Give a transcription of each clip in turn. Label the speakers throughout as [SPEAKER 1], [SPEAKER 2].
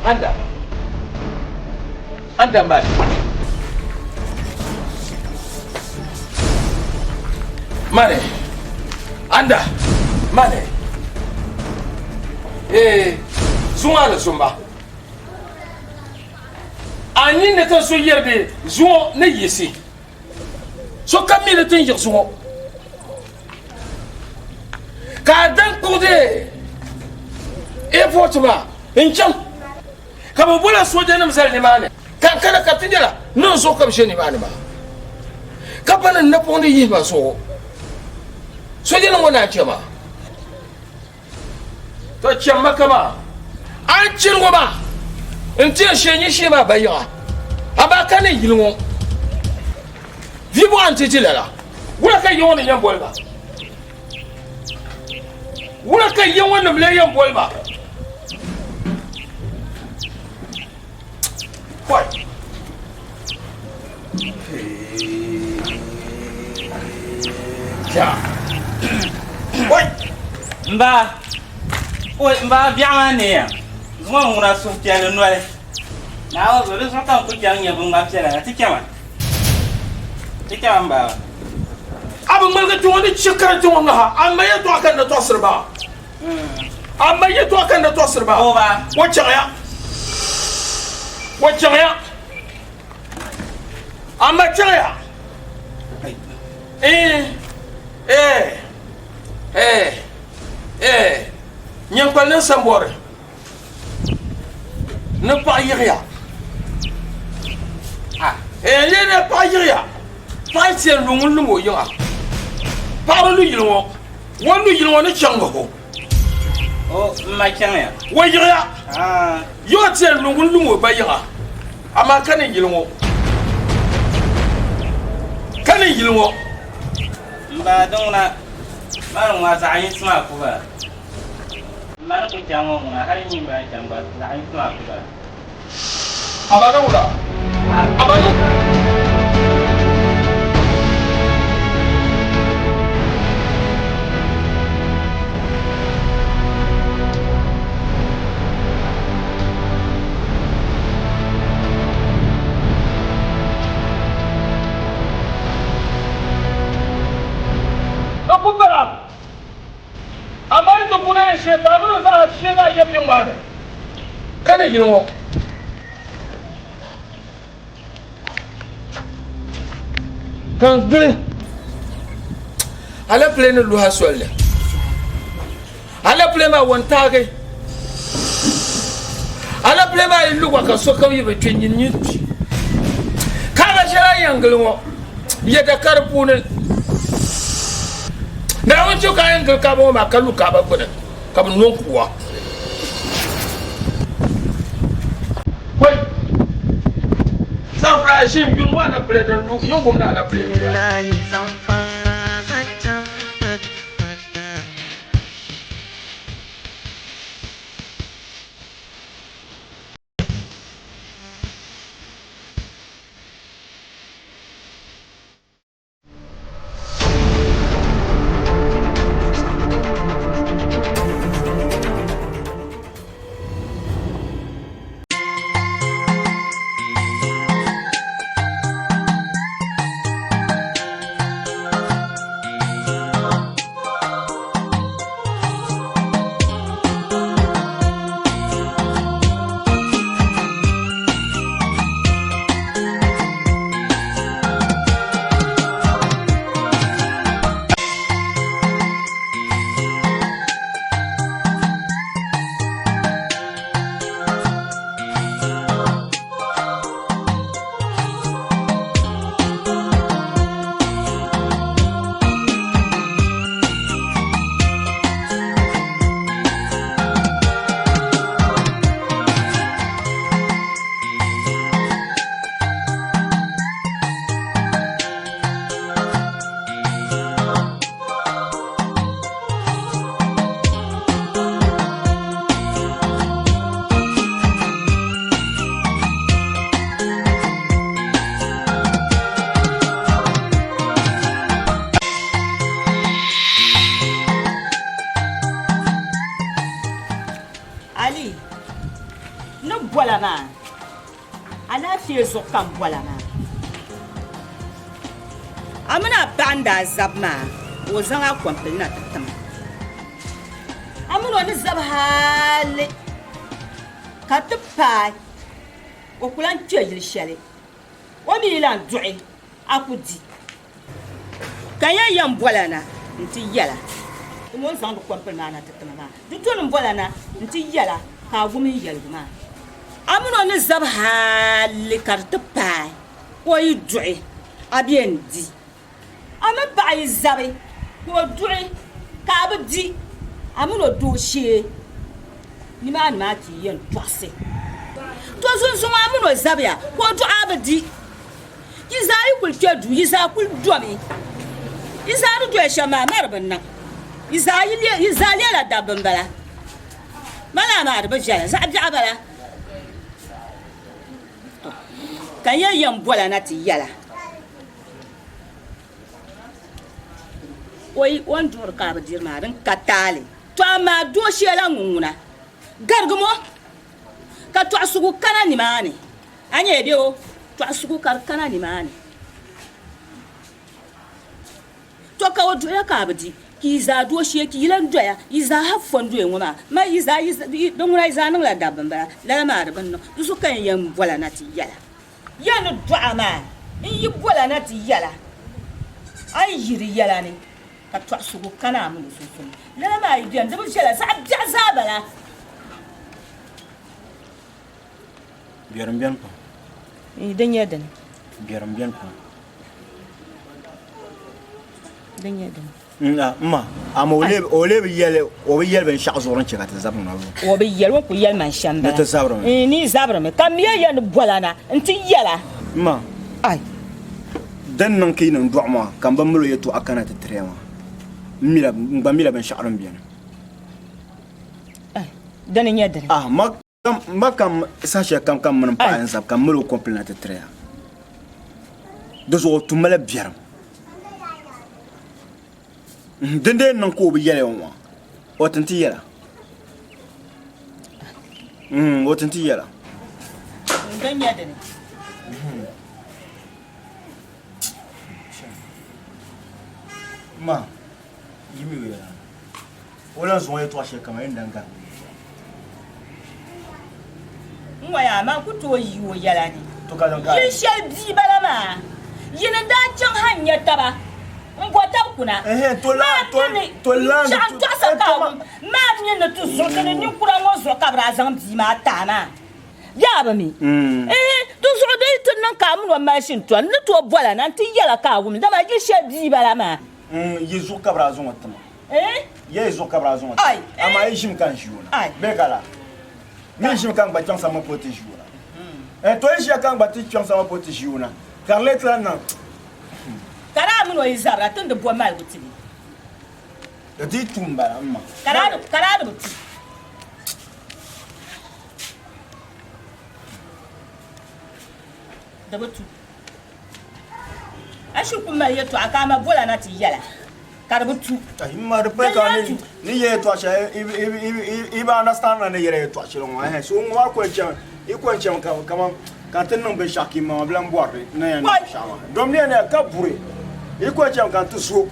[SPEAKER 1] Anda. Anda mali. Mali. Anda. Mali. Ee, zuŋɔ ni zumba. A nini ni ti so yɛri bɛ zuŋɔ ni yiɣisi. Sokam mi ni ti ni yiɣisi ŋɔ. Ka a dan kpuɣi airport maa n-chaŋ ka bɛ bola soojanima zali nimaani ka n kana ka ti nyɛla niŋ zuɣu ka bɛ ʒe nimaani maa ka pa ni napɔŋ di yihi ma zuɣu soojanima ŋɔ naan chɛ ma. To chɛmma kaman a ni chani ŋɔ maa nti yɛn shee nyɛ shee maa bayiɣa, amaa ka ni yili ŋɔ vi bɔɣa nti ti lala. Wula ka ya ŋɔ nim yɛn boli ba? Wula ka ya ŋɔ nim lee yɛn boli ba? Pɔi!
[SPEAKER 2] M ba, oi m ba biɛɣu maa neeya zuŋɔ ŋuna suhupiɛlli noli. Naawuni zuɣu di zuɣu ka n kuli chaŋ nya biŋŋma piɛla la. Ti chama. Ti chama m ba.
[SPEAKER 1] A bi ŋmaligi ti ŋɔ ni chɛ ka di ti ŋɔ ŋaha, a ma yɛtɔɣa ka n na tɔɣisiri ba. A ma yɛtɔɣa ka n na tɔɣisiri ba. O chaŋya. O chaŋya. A ma chaŋya. Eh, eh, eh, eh, nyankpali ni sambɔri ni paɣa yiɣiya. Eh, lee ni paɣa yiɣiya. Paɣa ti yɛn lu ŋun lum o yiŋa. Paɣaba lu yili ŋɔ. O nu yili ŋɔ ni chaŋ mi ho.
[SPEAKER 2] O, m ma chaŋya.
[SPEAKER 1] O yiɣiya. Yi o ti yɛn lu ŋun lum o ba yiŋa, amaa ka ni yili ŋɔ. Ka ni yili ŋɔ.
[SPEAKER 2] M ba di ŋuna maa ni ŋuna zaɣ yinsi maa ku bala. M ma ni ku chaŋ ŋɔ ŋuna hali nyin gba ni chaŋ gba zaɣ yinsi maa ku bala.
[SPEAKER 1] A ba ni wula? A ba ni. Ka ku bala, amaa yi ti kuna yɛn shee ka a mini o zaa shee maa yɛm yiŋ maa ni, ka ni yili ŋɔ. Ka n gili alapile ni luha soli ni. Alapile maa wantaagi. Alapile maa yi lu gba ka sokam yi bi kpi nyin nyin kpi. Kaaba shɛli a yɛn gili ŋɔ yɛda ka di puuni Naawuni chɛ ka a yɛn gili kaaba ŋɔ maa ka lu kaaba gbuni ka bi no n-ku a. Wei! Sanfra ʒin yuli ŋɔ alapile din lu yingum ni alapile.
[SPEAKER 3] Ali, ni bola maa, alaafee zuɣu ka n bola maa. A mini a paɣa n-daa zabi maa, ka o zaŋ a kɔmpili na ti ti ma. A mini o ni zabi hali ka ti paai, o ku lan kpe yili shɛli. O mi yi lan duɣi, a ku di. Ka n yɛn yɛn bol a na nti yɛl a, Dama o ni zaŋdi kɔmpili maa na ti ti ma maa, di to ni m bol a na nti yɛl a ka a wum n yɛligu maa. A min o ni zabi hal ka di ti paai ka o yi duɣi, a bee n-di. A mi paɣa yi zabi ka o duɣi ka a bi di, a min o dooshee nimaani maa ti yɛn tɔɣisi. To zunzuŋ a min o zabiya ka o duɣi a bi di. Yi zaa yi kul kpe duu, yi zaa kul domi. Yi zaa ni doya shɛm maa, mari bi niŋ. Yi zaa leela dabba m-bala. Ma laa maa di bi viɛla, zaɣ biɛɣu bala. Tɔ! Ka n yɛn yɛn bol a na ti yɛl a, o yi o ni duɣiri ka a bi diri maa, din ka taali. Tɔ amaa dooshee la ŋun ŋuna, garigim o, ka tɔɣisigu kana nimaani. A nyɛ bɛ o tɔɣisigu ka di kana nimaani. Tɔ ka o duɣiya ka a bi di, ka yi zaa dooshee ka yi lan doya, yi zaa ha fo n-doya ŋɔ maa, ma yi zaa, din ŋuna yi zaa niŋla dabba m-bala, lala maa di bi niŋ. Di zuɣu ka n yɛn bol a na ti yɛl a. Ya ni dɔɣ a maa, n yi bol a na ti yɛl a, a ni yi di yɛla ni ka tɔɣisigu kana a min o sunsuuni. Lala maa yi beni, di bi viɛla, zaɣ biɛɣu zaa bala.
[SPEAKER 4] Biɛrim beni pam.
[SPEAKER 3] Di nyɛ dini?
[SPEAKER 4] Biɛrim beni pam.
[SPEAKER 3] Di nyɛ dini?
[SPEAKER 4] M ma, amaa o lee bi yɛli, o bi yɛli binshɛɣu zuɣu din chɛ ka ti zabiri ŋɔ bee?
[SPEAKER 3] O bi yɛli, o ni kul yɛli ma shɛm m-bala.
[SPEAKER 4] Ni ti zabirimi?
[SPEAKER 3] Iin, ni yi zabirimi, ka m mi ya ni bol a na nti yɛl a.
[SPEAKER 4] M ma, din niŋ ka yi niŋ dɔɣi maa ka m bi mali o yɛtɔɣa kana ti tiri ya maa, m gba mila binshɛɣu din beni.
[SPEAKER 3] Dini n-nyɛ dini?
[SPEAKER 4] M ba kam saha shɛli kam ka m mini m paɣa n-zabi ka m mali o kɔmpilina ti tiri ya. Di zuɣu o tummi la biɛrim. Dindee niŋ ka o bi yɛli ya ŋɔ maa, o ti n-ti yɛla. O ti n-ti yɛla.
[SPEAKER 3] Din nyɛ dini?
[SPEAKER 4] Ma, yi mi o yɛla. O lan zaŋ o yɛtɔɣ shɛli kaman yi ni daa garig o yɛtɔɣa.
[SPEAKER 3] N ŋɔ yaa, man ku tooi yi o yɛla ni.
[SPEAKER 4] To ka zaŋ ka.
[SPEAKER 3] Yil shɛli bia bala maa, yi ni daa chaŋ ha n-nya taba m-bo tab kuna. Maa mi ni chaɣ n-tɔɣisa ka a wum. Maa mi ni ti zuɣu ti ni ninkura ŋɔ zuɣu ka bɛ daa zaŋ bia maa ti a maa. Bɛ a bi mi? Ihi, di zuɣu di yi ti niŋ ka a min o mali shintɔri, n ni tooi bol a na nti yɛl a ka a wum li, dama yil shɛli bia bala maa.
[SPEAKER 4] Yi zuɣu ka bɛ daa zaŋ o ti ma. Ya yi zuɣu ka bɛ daa zaŋ o ti ma. Amaa yi ʒimi ka n ʒi o na. Bee ka laa? Mi ʒimi ka n gba kpiɔŋ sama polo ti ʒi o na. To yi ʒiya ka n gba ti kpiɔŋ sama polo ti ʒi o na, ka di lee ti lahi niŋ.
[SPEAKER 3] Ka daa min o yi zabira, ti ni di bo maligu ti li.
[SPEAKER 4] Di ti tu m-bala, m ma.
[SPEAKER 3] Ka daa di bi tu. Di bi tu. A shiri ku mali yɛtɔɣa ka a ma bol a na ti yɛl a, ka di bi tu.
[SPEAKER 4] Ayi, m ma, di pali ka ni yɛli yɛtɔɣa shɛli, i bi understand na ni yɛli yɛtɔɣa shɛli ŋɔ, ɛhɛn, so ŋɔ maa ko n-chami, i ko n-chami kaman ka ti niŋ binshɛɣu ka i ma maa bi lan bɔri di ni yɛn niŋ binshɛɣu maa. Dom ni yɛn niŋya ka buri, i ko n-chami ka n ti zo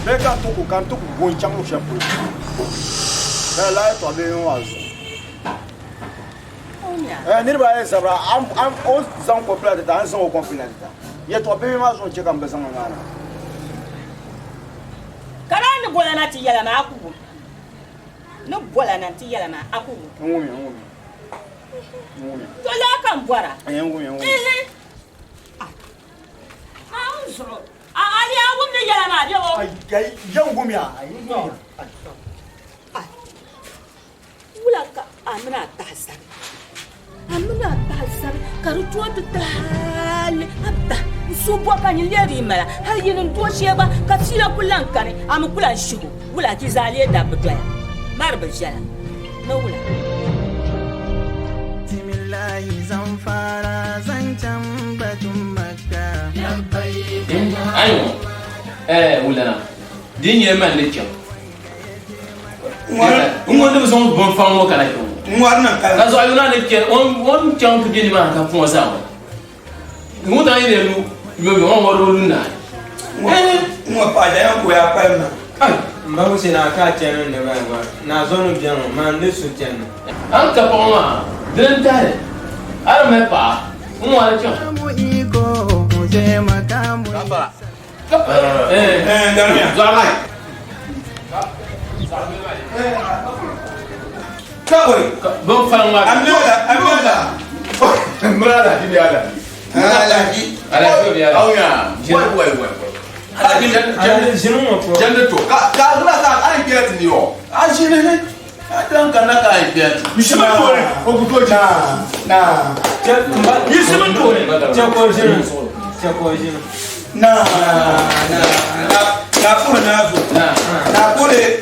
[SPEAKER 4] bee ka n ti ku, ka n ti ku go n-chaŋ luɣ shɛli polo. Lala lala yɛtɔɣa bihi ŋɔ maa zuɣu. Niriba ayi zabira o zaŋ kɔpila ti ta a ni zaŋ o kɔpila ti ta yɛtɔɣ bihi maa zuɣu n-chɛ ka m bi zaŋ li maa na.
[SPEAKER 3] Ka daa ni bol a na ti yɛl a maa, a ku wum. Ni bol a na nti yɛl a maa, a ku wum.
[SPEAKER 4] N wumya, n wumya, n wumya.
[SPEAKER 3] To laa ka m bɔra.
[SPEAKER 4] N wumya, n wumya.
[SPEAKER 3] Ihi! Naawuni zuɣu, a a lee a wum ni yɛla maa bɛ o?
[SPEAKER 4] Ai, ai, ya n wumya, ai, n wumya.
[SPEAKER 3] Ai. Wula ka a mini a tahi zabi? A mini a tahi zabi ka di tooi ti ti hali a bahi n suhu bɔbu ka nyin lee di yi mala hali yi ni doo shee gba ka fiila ku lan kani a mi ku lan shihi o. Wula ka yi zaa lee dabbi doya? Ma di bi viɛla ni wula?
[SPEAKER 5] Bismillahi zan fara zancen batun Makka.
[SPEAKER 1] Ayi ŋɔ, ɛɛ wulana, di yi nyɛ man ni chaŋ. N ŋɔ ni bi zaŋ bin faŋ ŋɔ kana kpɛ ŋɔ. Ka zuɣu yuna ni chɛ o ni chaŋ ti bɛ nimaani ka puŋɔ zaa ŋɔ. Ŋun daa yi lu yomi ŋɔ ŋɔ lu naai.
[SPEAKER 6] Ŋɔ paɣa da yɛn ka o yaa kpalim maa.
[SPEAKER 7] M ba Hussein a ka a chani ni maa gba naa zɔni biɛŋ maa n di so chani.
[SPEAKER 1] A ni ka paɣa maa dini n tahili a di mali paɣa n ŋɔ a di chaŋ.
[SPEAKER 6] Na na na na kuri na zo na kuri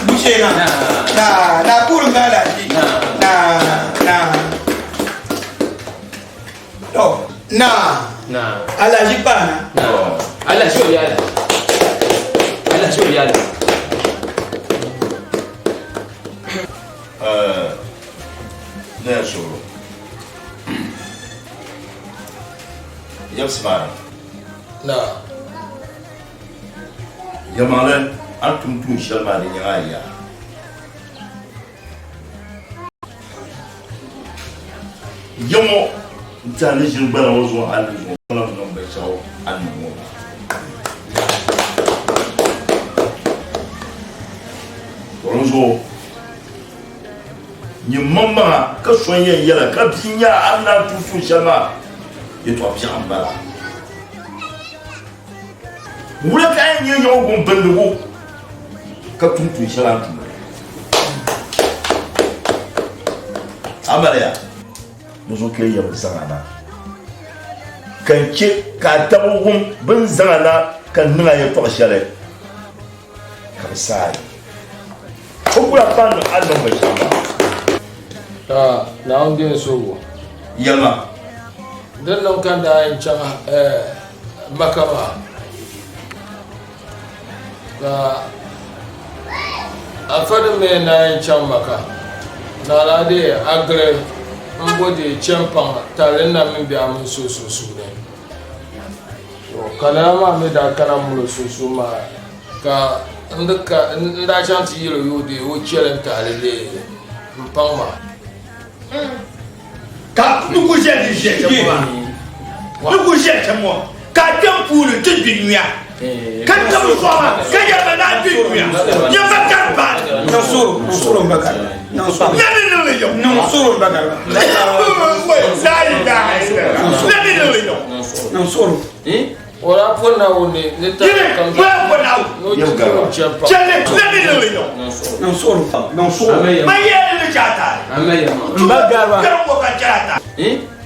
[SPEAKER 6] bushe na na na kuri na laji na na to na
[SPEAKER 1] Na.
[SPEAKER 6] alaji pa na
[SPEAKER 1] Na. Alaji o yala. Alaji o yala.
[SPEAKER 8] Ne soro. Yɛbisi maana.
[SPEAKER 1] Na.
[SPEAKER 8] Yɛlimaŋli a ni tum tuun shɛli maa di nyaŋ a yaa. Ya ŋɔ n-ti a ni ʒini gbana ŋɔ zuɣu a ni zuɣu lahi niŋ binshɛɣu a ni niŋ ŋɔ maa. To dinzuɣu Nyin maŋmaŋa ka so n-yɛn yɛl a ka bia nya a ni naan tum tuun shɛli maa yɛtɔɣ biɛɣu m-bala. Wula ka a yɛn nyɛ yaŋɔ ŋun bindigu ka tum tuun shɛli a ni tum Amaliya, di zuɣu ka yi yɛn bi zaŋ a na, ka n chɛ ka a taba wum bɛ ni zaŋ a na ka n niŋ a yɛtɔɣ shɛli ka bɛ saai. O kula pa niŋ a ni niŋ binshɛɣu maa.
[SPEAKER 1] Ka Naawuni deei n suhigu.
[SPEAKER 8] Yɛlima.
[SPEAKER 1] Din niŋ ka n daa yɛn chaŋ Maka maa, ka Afa din mi daa yɛn chaŋ Maka, naɣila dee a gili m-bo dee chɛmpaŋ tarili na mini bɛ a mini so sunsuuni. Ka lala maa mi daa kana m-mali o sunsuuni maa ka n daa chaŋ ti yɛl o yoo dee o chɛli n-tahi li lee m-paŋ ma.
[SPEAKER 6] Ka ni ku ʒe di ʒe shɛm ŋɔ maa, ni ku ʒe shɛm ŋɔ, ka a kpɛm puuni ti gbi nyuya, ka tabi zuɣu maa, ka yɛli ba ni a gbi nyuya, nyɛ ba kari paai. Niŋ suɣuro, niŋ suɣuro m-ba gari ba. Niŋ ni niŋ li yɔŋ. Niŋ suɣuro m-ba gari ba. La ilaha illallah. Niŋ ni niŋ li yɔŋ. Niŋ suɣuro.
[SPEAKER 1] O daa po Naawuni ni taali kam zaa ni o ti o chɛ m-paŋ.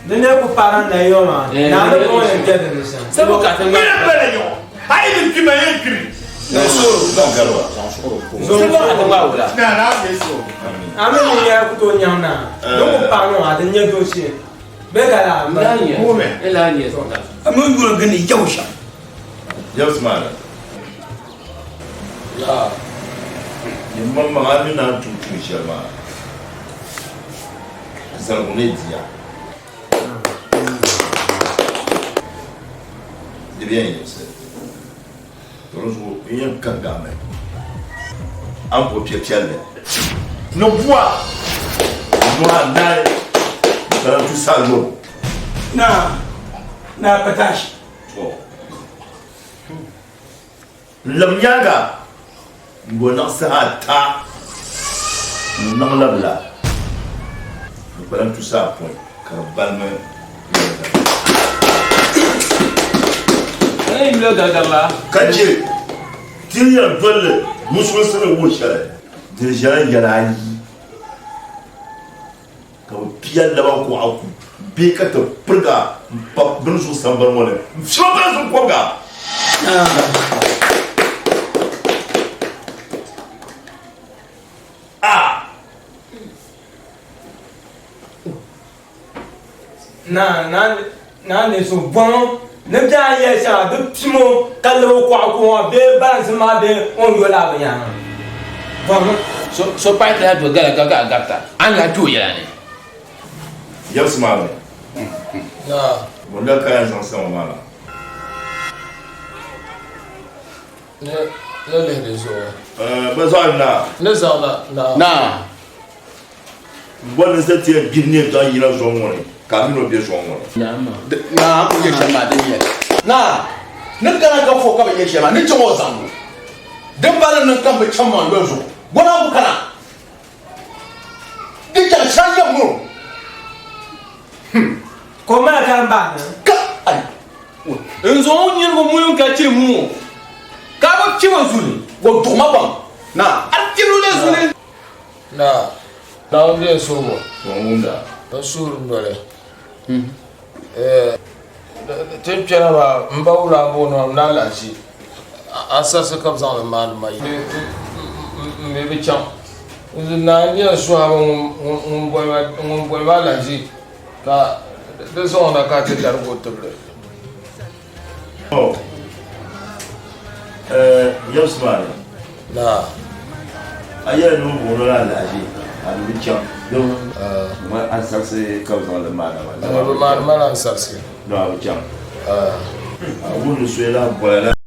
[SPEAKER 7] Di ne ku paara na yɔ maa, naa ni bɔŋɔ yɛn kpɛ di ni shɛm. A mi ni yɛli ku tooi nyaŋ naa, di ku paai ŋɔ a ti nya dooshee. Bɛ ka laa m-bala.
[SPEAKER 6] A mi yuli gindi yɛbu shɛm.
[SPEAKER 8] Yɛbisi maa ni.
[SPEAKER 1] Yaa.
[SPEAKER 8] Yimaŋmaŋ a mi naan tum tuun shɛli maa, zaligu ni diya. Di bi yɛn yiɣisi. To di zuɣu n yɛn kahigami a ni bo piɛ piɛlli ni bua nuhi anahi ni kalantu saayɔbu.
[SPEAKER 6] Naa, Naa Patashi.
[SPEAKER 8] To n lab nyaaŋa m-bo naɣ saha ata n-naɣ labila ni kpalantu saapɔin ka di balimi Ka chɛ ti ni yɛn dolli musulinsi ni wuhi shɛli di ʒɛla yɛla ayi ka bɛ pia laba kuɣa ku bee ka ti piriga m-pa bini zuɣu sambani ŋɔ ni n-fiɛbi bini zuɣu kɔbiga.
[SPEAKER 7] Naa ni so bɔŋɔ ni bɛ a yɛli shɛŋa di pim o ka lab o kɔɣu ku ŋɔ bee balinsi maa bee o ni yo laa binyɛra maa bɔŋɔ.
[SPEAKER 1] So paɣa ti lahi do gala ka gahi garita, a ni lahi kpe o yɛla ni.
[SPEAKER 8] Yɛbisi maa mi.
[SPEAKER 1] Naa.
[SPEAKER 8] Bɔnda ka yɛn zaŋ sama maa na.
[SPEAKER 1] Ni lihi di zuɣu.
[SPEAKER 8] Bɛ zaŋ na.
[SPEAKER 1] Ni zaŋ na naa.
[SPEAKER 8] Naa. Bɔ ni sa ti yɛn gbiri ni yɛn zaŋ yina zɔŋ ŋɔ ni ka a mini o be zɔŋ ŋɔ ni.
[SPEAKER 9] Naa, a ku yɛ shɛm maa din nyɛ li. Naa, ni kana ka fo ka bi yɛ shɛm maa, ni chaŋ o zaŋbu. Din pa ni niŋ kam bi chaŋ maa yoli zuɣu, bɔ ni a ku kana? Di chaŋ shɛli yɛm ŋɔ.
[SPEAKER 7] Ka o mali karimbaani ni.
[SPEAKER 9] Ka ai.
[SPEAKER 10] N zaŋ o niriba muli ka chiri ŋɔ ka a bi kpɛb o zuli.
[SPEAKER 9] O duɣima pam, naa.
[SPEAKER 10] A kpɛb o la zuli.
[SPEAKER 1] Naa, Naawuni bɛ n suhigu.
[SPEAKER 8] Ŋun wumda.
[SPEAKER 1] N suhuri noli. Ti ni kpɛna maa, m ba wula m-booni ma, Naa Lahaʒi. Ansarisi ka bɛ zaŋ li maani ma. M mi bi chaŋ. Naa n-nyɛ n suhi a ŋun boli ma Alahaʒi ka di zaŋ o na ka a ti darigi o tibili.
[SPEAKER 8] Yɛbisi maa ni.
[SPEAKER 1] Naa.
[SPEAKER 8] A yɛli ni o booni o la alahiʒi, a di bi chaŋ. Ŋɔ ansarisi ka bɛ zaŋ li maani ma.
[SPEAKER 1] Bɛ maani ma la ansarisi.
[SPEAKER 8] No, a bi chaŋ. A wum ni so yi lahi boli a la.